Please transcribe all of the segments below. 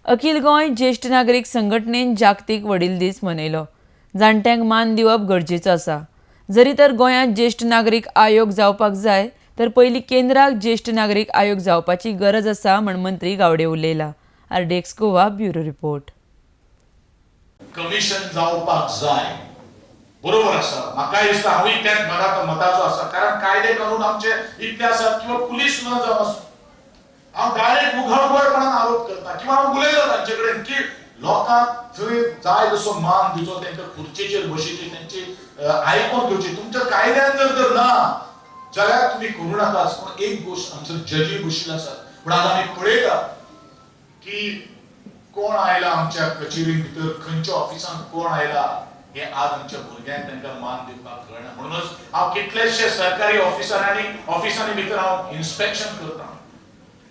अखिल गोंय ज्येश्ठ नागरीक संघटनेन जागतीक वडील दीस मनयलो. जाणट्यांक मान दिवप गरजेचो आसा. जरी तर गोंयांत ज्येश्ठ नागरीक आयोग जावपाक जाय तर पयलीं केंद्राक ज्येश्ठ नागरीक आयोग जावपाची गरज आसा म्हण मंत्री Gawade उलयला. RDX Goa bureau report. Commission जावपाक जाय, बरोबर आसा. म्हाकाय दिसता हांवूय त्याच मताचो आसा, कारण कायदे कानून आमचे इतले आसात किंवा पुलीस सुद्दां जावन आसूं, हांव डायरेक्ट उघडपणान आरोप करता किंवा हांव उलयलो तांचे कडेन की लोकांक थंय जाय तसो मान दिवचो, तांकां खुर्चेचेर बसयचे, तांची आयकोन घेवची. तुमच्या कायद्यान जर तर ना जाल्यार तुमी करूं नाका. पूण एक गोश्ट आमचो जजूय बशिल्ले आसात, पूण आज आमी पळयता की कोण आयला आमच्या कचेरीन भितर, खंयच्या ऑफिसान कोण आयला, हे आज आमच्या भुरग्यांक तांकां मान दिवपाक कळना. म्हणूनच हांव कितलेशे सरकारी ऑफिसरांनी ऑफिसांनी भितर हांव इन्स्पेक्शन करता.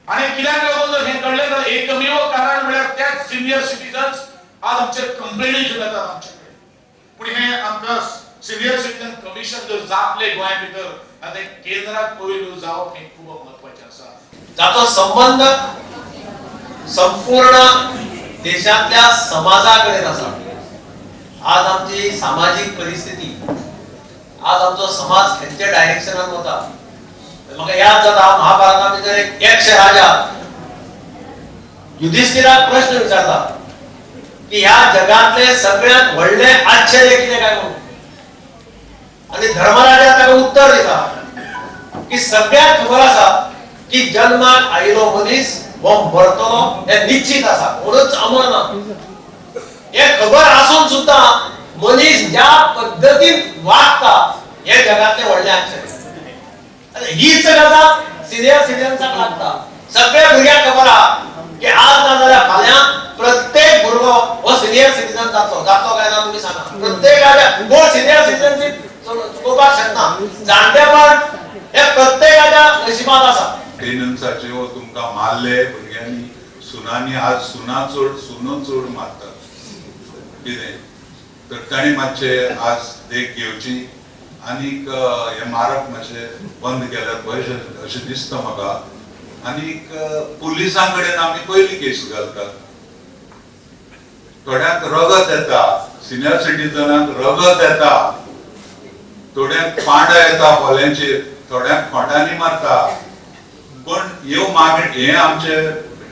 आनी कित्याक लागून जर हें कळ्ळें जाल्यार एकमेव कारण म्हळ्यार त्याच सिनियर सिटीजन्स आज आमचे कंप्लेनी घेवन येतात आमचे कडेन. पूण हें आमकां सिनियर सिटीजन कमिशन जर जातलें गोंया भितर, आनी केंद्राक पयलू जावप हें खूब म्हत्वाचें आसा. जाचो संबंध संपूर्ण देशांतल्या समाजा कडेन आसा. आज आमची सामाजीक परिस्थिती, आज आमचो समाज खंयच्या डायरेक्शनान वता, म्हाका याद जाता महाभारता भितर एक यक्ष राजा युधिष्ठिराक प्रश्न विचारता की ह्या जगांतले सगळ्यात व्हडले आश्चर्य कितें काय म्हणून, आनी धर्मराजा ताका उत्तर दिता की सगळ्याक खबर आसा की जन्माक आयिल्लो मनीस हो मरतलो हें निश्चित आसा, कोणूच अमर ना. हे खबर आसून सुद्दां मनीस ज्या पद्दतीन वागता हे जगातले व्हडले आश्चर्य. हीच गजाल सिनियर सिटीजन्साक लागता. सगळ्या भुरग्यांक खबर आहा की आज ना जाल्यार फाल्यां प्रत्येक भुरगो हो सिनियर सिटीजन जातलो. जातलो काय ना तुमी सांगा. प्रत्येकाच्या कोण सिनियर सिटीजनशीप चुकोवपाक शकना. जाणटेपण हे प्रत्येकाच्या नशिबात आसा. अटेंडन्साचे हो तुमकां मारले भुरग्यांनी, सुनांनी, आज सुना चड, सुनो चड मारतात कितें तर तांणी मातशें आज देख घेवची आनीक हें मारप मातशें बंद केल्यार बरें अशें दिसता म्हाका. आनीक पुलिसां कडेन आमी पयली केस घालतात. थोड्यांक रगत येता, सिनियर सिटीजनांक रगत येता, थोड्यांक पांडा येता खोल्यांचेर, थोड्यांक खोंटांनी मारता. पण ह्यो मागणी, हे आमचे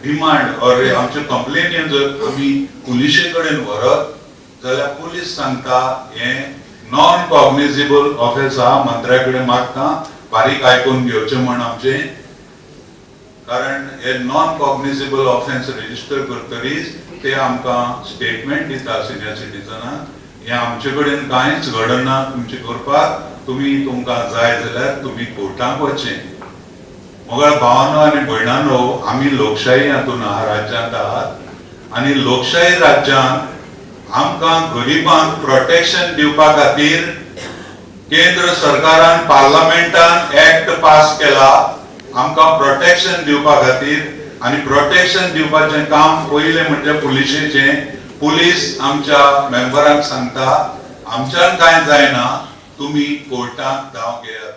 डिमांड ऑर आमचे कंप्लेन जर आमी पुलिशे कडेन व्हरत जाल्यार पुलीस सांगता हे नॉन कॉग्निजेबल ऑफेन्स आहा, मंत्र्या कडेन मागता बारीक आयकून घेवचें म्हण आमचें, कारण हे नॉन कॉग्निजेबल ऑफेन्स रजिस्टर करतरीच ते आमकां स्टेटमेंट दिता सिनियर सिटीजनाक, हें आमचे कडेन कांयच घडना तुमचें करपाक, तुमी तुमकां जाय जाल्यार तुमी कोर्टाक वचचें. मगर भावानो आनी भयणानो, आमी लोकशाही हातून राज्यांत आहात आनी लोकशाही राज्यांत आमकां गरिबांक प्रोटेक्शन दिवपा खातीर केंद्र सरकारान पार्लमेंटान एक्ट पास केला आमकां प्रोटेक्शन दिवपा खातीर. आनी प्रोटेक्शन दिवपाचें काम पयलें म्हणजे पुलिशेचें. पुलीस आमच्या मेंबरांक सांगता आमच्यान कांय जायना, तुमी कोर्टाक धांव घेयात.